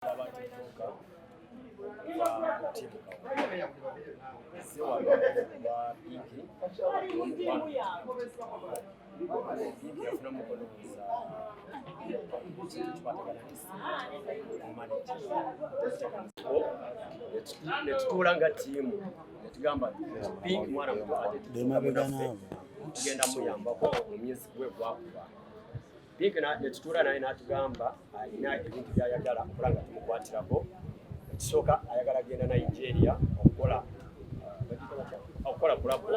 Abantu edduuka okuva ku ttiimu Kawumbi sewalwa Pinki. Pinki yafuna mukono kuza kintu kikwatagana ne manager, netutuula nga ttiimu netugamba Pinki mwana muto ate Emabega. Tugenda muyambako mu music gwe gwakuba. Pinki netutuula naye n'atugamba alina ebintu byayagala okukola nga tumukwatirako. Ekisooka, ayagala genda Nigeria okukola collabo.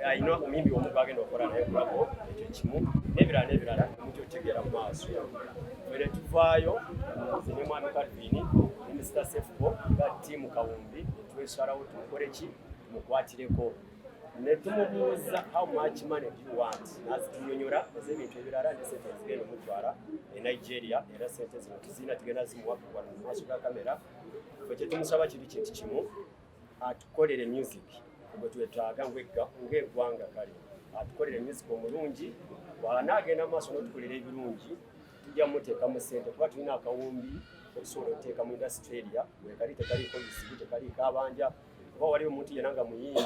Alina omuyimbi omu gwagenda okukola naye collabo. Ekyo kimu, n'ebirala n'ebirala mukyotegeera mu maaso. Ffe ne tuvaayo, nze ne mwami Calvin ne Mr Sefco, nga ttiimu Kawumbi, netwesalawo tumukole ki? Tumukwatireko. Ne tumubuuza, "How much money do you want?" Nazitunyonyola ez'ebintu ebirala ne sente ezigenda omutwala e Nigeria. Era sente zino tuzirina, tugenda zimuwa wano mu maaso ga kamera. Ffe kyetumusaba kiri kintu kimu, atukolere music gwe twetaaga ng'eggwanga. Kale atukolere music omulungi. Bw'anaagenda mu maaso n'otukolera ebirungi, tujja muteekamu sente, kuba tulina akawumbi okusobola okuteeka mu industry area wekali. Tekaliiko bizibu, tekaliiko abanja, oba waliwo omuntu yenna nga muyimbi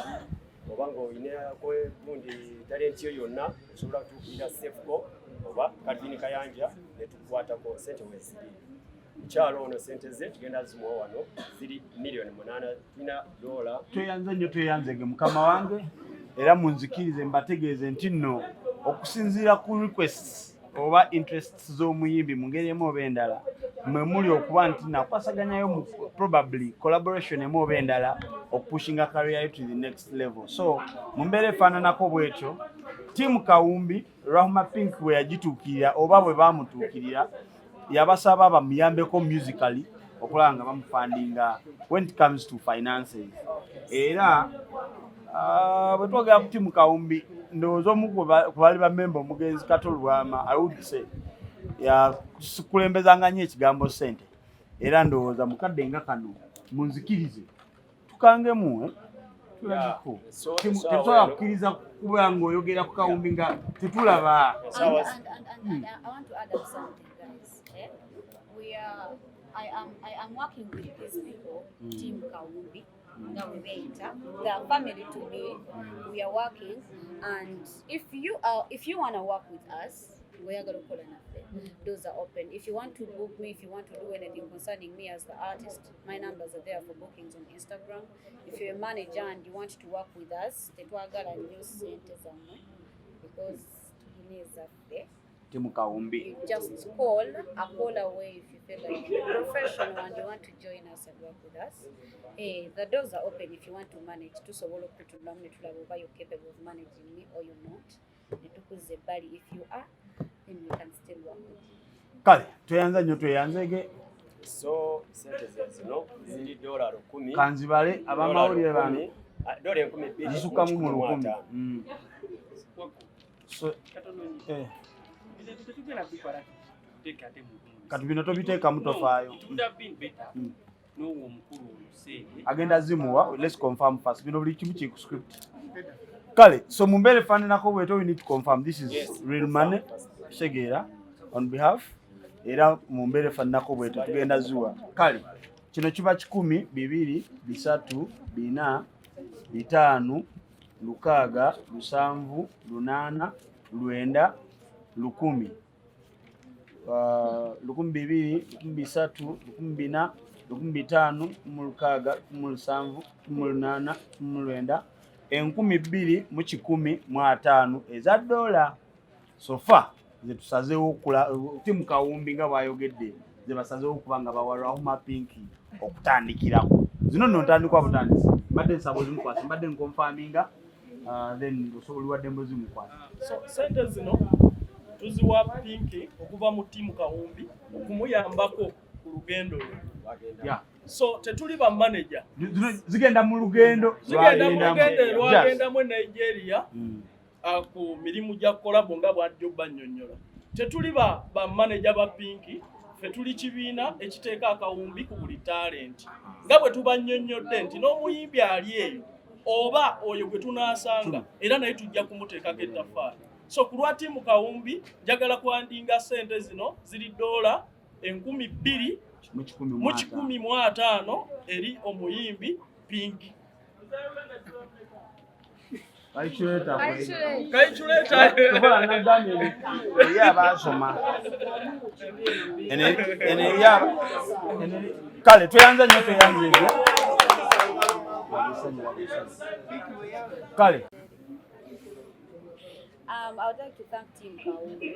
oba ng'olinako gundi talenti yo yonna, osobola kutuukirira Sefco oba Calvin Kayanja netukukwatako. Sente weziri. Mukyalo ono sente ze tugenda zimuwa wano ziri miliyoni 8, tulina dola. Tweyanze nnyo, tweyanzege mukama wange. Era munzikirize mbategeeze nti nno okusinziira ku requests oba interests z'omuyimbi mu ngeri emu oba endala, mwe muli okuba nti nakwasaganyayo mu probably collaboration emu oba endala okupushinga career yo to the next level. So mu mbeera efaananako bwetyo, tiimu Kawumbi, Rahma Pink bwe yagituukirira oba bwe baamutuukirira, yabasaba bamuyambeko musically okulaba nga bamufundinga when it comes to finances. Era bwe twogera ku tiimu Kawumbi, ndowooza omu ku baali bamemba, omugenzi Kato Lubwama, I would say yakulembezanga nnyo ekigambo ssente. Era ndowooza mukadde nga kano, munzikirize tukangemu, eh? Tulabiko. Tetusobola kukkiriza kuba ng'oyogera ku Kawumbi nga tetulaba. And I want to add up something, guys. Eh? We are, I am working with these people, Team Kawumbi, nga we beeyita. They are family to me. We are working, and if you wanna work with us, ng'oyagala okukola naffe, doors are open. If you want to book me, if you want to do anything concerning me as the artist, my numbers are there for bookings on Instagram. If you're a manager and you want to work with us, tetwagala nnyo ssente zammwe because tulina ezaffe. Tiimu Kawumbi. You just call a call away if you feel like you're professional and you want to join us and work with us. The doors are open. If you want to manage, tusobola okututulamu ne tulaba oba you're capable of managing me or you're not, ne tukuzza ebbali. If you are, then we can still work with you. Kale tweyanza nnyo, tweyanzege. So sente ze zino ziri $1,000. Kanzibale abamawulire bano. $2,000 Zisukkamu mu 1,000. 150. So, Bino tetugenda bikola, tuteeke ate mu gundi. Kati bino tobiteekamu, tofaayo. No, it would have been better n'owa omukulu ono sente. Agenda zimuwa. Let's confirm first. Bino buli kimu kiri ku script. Kale so mu mbeera efaananako bwetyo, we need to confirm this is real money. Kitegeera on behalf. Era mu mbeera efaananako bwetyo, tugenda ziwa. Kale kino kiba 100, 200, 300, 400, 500, 600, 700, 800, 900, 1000, 1200, 1300, 1400, 1500, 1600, 1700, 1800, 1900, 2150 eza dola. So far zetusazeewo okula timu Kawumbi nga bwayogedde, ze basazeewo okuba nga bawa Rahuma Pinki okutandikirako. Zino nno ntandikwa butandisi. Mbadde nsaba ozimukwasa, mbadde nconfirminga, then osobola oliwadde mbu zimukwasa. So sente zino tuziwa Pinki okuva mu ttiimu Kawumbi okumuyambako ku lugendo lwe. So tetuli ba manager. Zino zigenda mu lugendo. Zigenda mu lwagendamu. lugendo lwagendamu e Nigeria ku mirimu gya collabo nga bwajjo bannyonnyola. Tetuli ba manager ba Pinki. Ffe tuli kibiina ekiteeka akawumbi ku buli talent, nga bwe tubannyonnyodde nti n'omuyimbi ali eyo oba oyo gwe tunaasanga, era naye tujja kumuteekako ettaffaali. So ku lwa ttiimu Kawumbi, njagala kwandinga sente zino ziri dola 2150 eri omuyimbi Pinky. Kaichuleta eri abasoma kale tweyanza nnyo tweyanza ebyo kale. I would like to thank Team Kawumbi.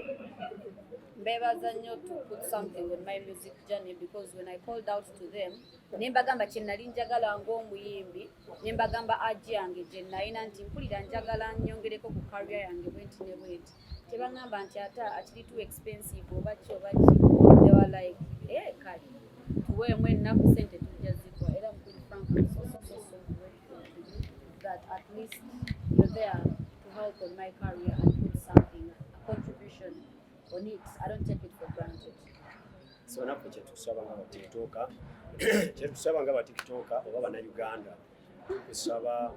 Mbebaza nnyo to put something on my music journey, because when I called out to them, ne mbagamba kye nali njagala ng'omuyimbi, ne mbagamba aji yange gye nalina nti mpulira njagala nnyongereko ku career yange bwenti ne bwenti. Tebaŋŋamba nti ate akiri too expensive oba ki oba ki. They were like, eh, kale tuweemu ennaku ssente tujja zikuwa. Era mukulu Frank, I'm so, so, so, so grateful to you that at least you're there to help on my career and put something, a contribution on it. I don't take it for granted. So naffe kyetukusaba nga batiktoka, kyetukusaba nga batiktoka oba bannayuganda, tukusaba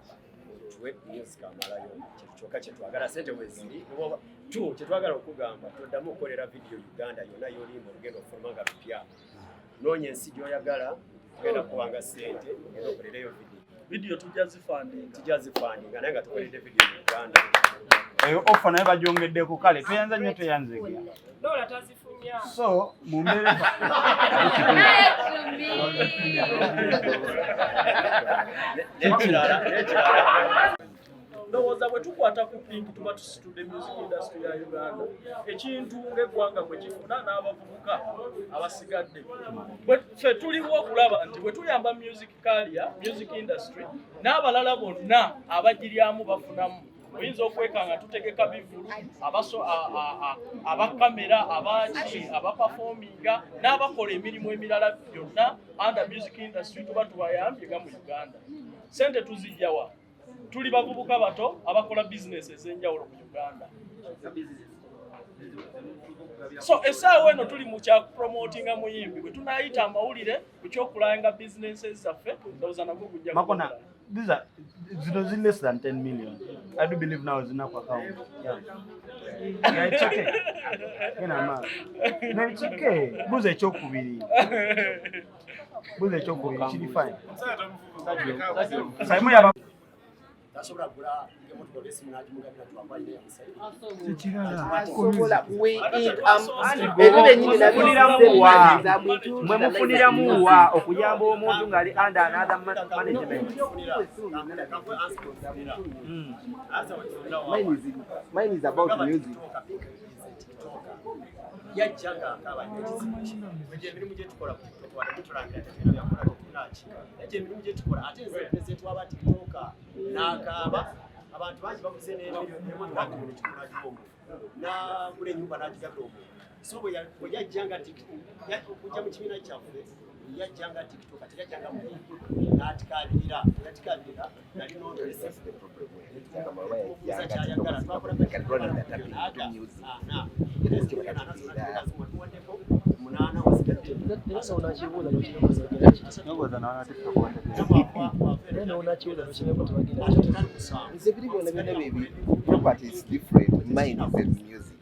otuwe music amalayo. Kintu kyokka kyetwagala, sente weziri tu kyetwagala okugamba toddamu okukolera video Uganda yonna y'olimba olugenda okufuluma nga lupya. Noonya ensi gy'oyagala, tugenda kubanga sente ogenda okolereyo video. Video tujja zifandinga. Tujja zifandinga naye nga tukoledde video mu Uganda. Eyo offer naye bagyongeddeko. Kale tweyanza nnyo tweyanze. Dola tazifunya. So mu mbeera N'ekirala Ndowooza bwe tukwata ku Pinky tuba tusitudde music industry ya Uganda, ekintu ng'eggwanga bwe kifuna n'abavubuka abasigadde. Ffe tuliwo okulaba nti bwe tuyamba music career, music industry n'abalala bonna abagiryamu bafunamu. Oyinza okwekanga tutegeka bivulu, abakamera, abaki, abaperforminga n'abakola emirimu emirala byonna under music industry tuba tubayambye nga mu Uganda. Sente tuzijjawa? Tuli bavubuka bato abakola bizinesi ez'enjawulo mu Uganda. So essaawa eno tuli mu kya promotinga muyimbi, bwe tunaayita amawulire ku ky'okulanga bizinesi zaffe, ndowooza nagwo gujja Makona, kukola. these are zino ziri less than 10 million. I do believe now zina ku account. Yeah. Yeah, it's okay. Genda maaso. No, it's okay. Buuza ekyokubiri. Buuza ekyokubiri kiri fine. Saimu yaba tasobola kugula emotoka oba esimu n'agimugabira twakwalina yamusayidi. Asobola we ebyo bennyini Mufuniramu wa? Mwe mufuniramu wa okuyamba omuntu ng'ali under another management? Mine is about music. Yajja ng'akaaba ekizibu kye egyo emirimu gye tukola ku TikTok wadde mutulangira tetulina byakola tetunaki, egyo emirimu gye tukola ate nze pulezidenti w'aba TikTok n'akaaba abantu bangi baguze n'emmotoka buli kikumi n'agiwa omuntu n'agula ennyumba n'agigabira omuntu. So bwe yajjanga okujja mu kibiina kyaffe, yajjanga TikTok, teyajjanga muyimbi n'atikabirira, yatikabirira nali n'omubuuza kyayagala twakola munaana wasigadde Nze biri byonna byonna byebi property is different, mine is in music.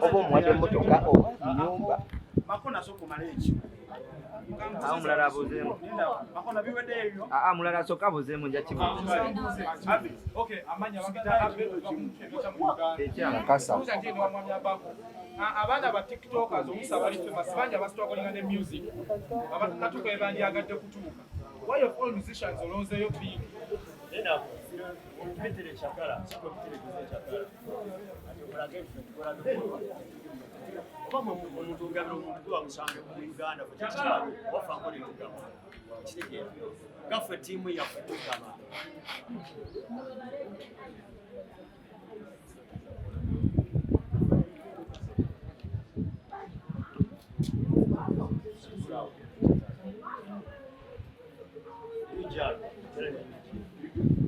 Oba omuwadde emmotoka oba nnyumba. Makona sooka omale ekyo. Awo omulala abuuzeemu. Makona biwedde ebyo. Aa, mulala asooka abuuzeemu nja kibuuza. Ekya. Mukasa. Abaana ba tiktokers oluusi abali famous bangi abastrugglinga ne music abatanatuuka bandyagadde kutuuka. Why of all musicians olonzeeyo Pinky? Mpitire ekyagala, sooka ompitire eguze ekyagala. Ati okulage nti ffe tukola bikolwa. Oba omuntu ogabira omuntu gwe bamusange mu Uganda ffe tetukimanyi, wafaako ne tugaba. Okitegeera? Nga ffe ttiimu yaffe tugaba.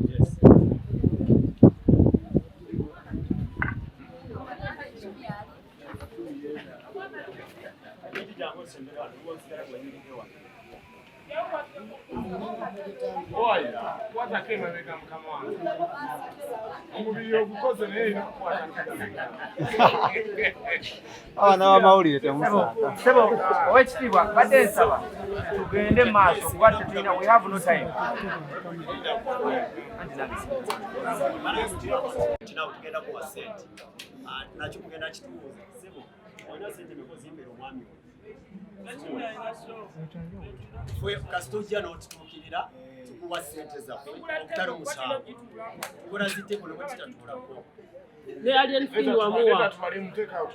Yes. Kwatako emabega mukama wange. Omubiri ogukoze naye erina kukwata. Abaana b'amawulire temusaaka. Sebo, owekitiibwa, badde nsaba tugende mu maaso kuba tetulina, we have no time. Kinawe tugenda kuwa sente. Ah, nakyo mugenda kitubuuza. Sebo, olina sente meka ozimbera omwami we? Ffe kasita ojja n'otutuukirira tukuwa sente zaffe okutali omusango. Tugula zitebo ne bwe tutatuulako. Ne Alien Skin wamuwa.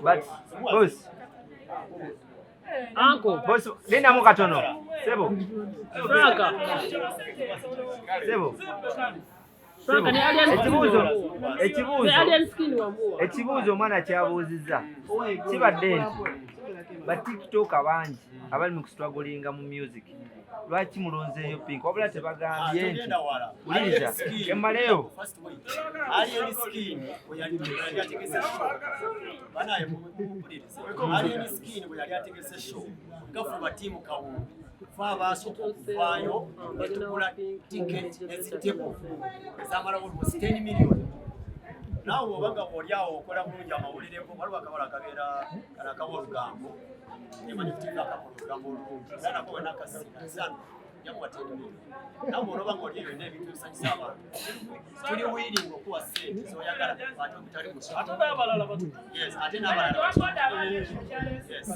But boss, Uncle. Boss, lindamu katono. Sebo. Franka. Sebo. Franka ne Alien Skin. Ekibuuzo, Ne ekibuuzo. Alien Skin wamuwa. Ekibuuzo omwana kyabuuzizza kibadde nti ba TikToker bangi abali mu kustrugglinga mu music, lwaki mulonzeeyo Pink? Wabula tebagambye nti Togenda wala. wuliriza emmaleyo. First wait. Alien Skin bwe yali ategese show. Banaye mumpulirize. Alien Skin bwe yali ategese show, gafuba ttiimu Kawumbi. Ffe abaasooka okuvaayo ne tugula tiketi n'ezitebo ezamalawo almost 10 million. Naawe oba nga oli awo okola bulungi amawulire go, waliwo akawala akabeera kano akawa olugambo. Emanyi kutiika akakola olugambo olulungi. Era nako wena akasika sano yakuwa 10 million. Naawe bw'olaba ng'oli eyo yonna ebintu ebisanyusa abantu, tuli willing okuwa ssente z'oyagala ate ogutali musango. Ate n'abalala Yes, ate n'abalala. Yes.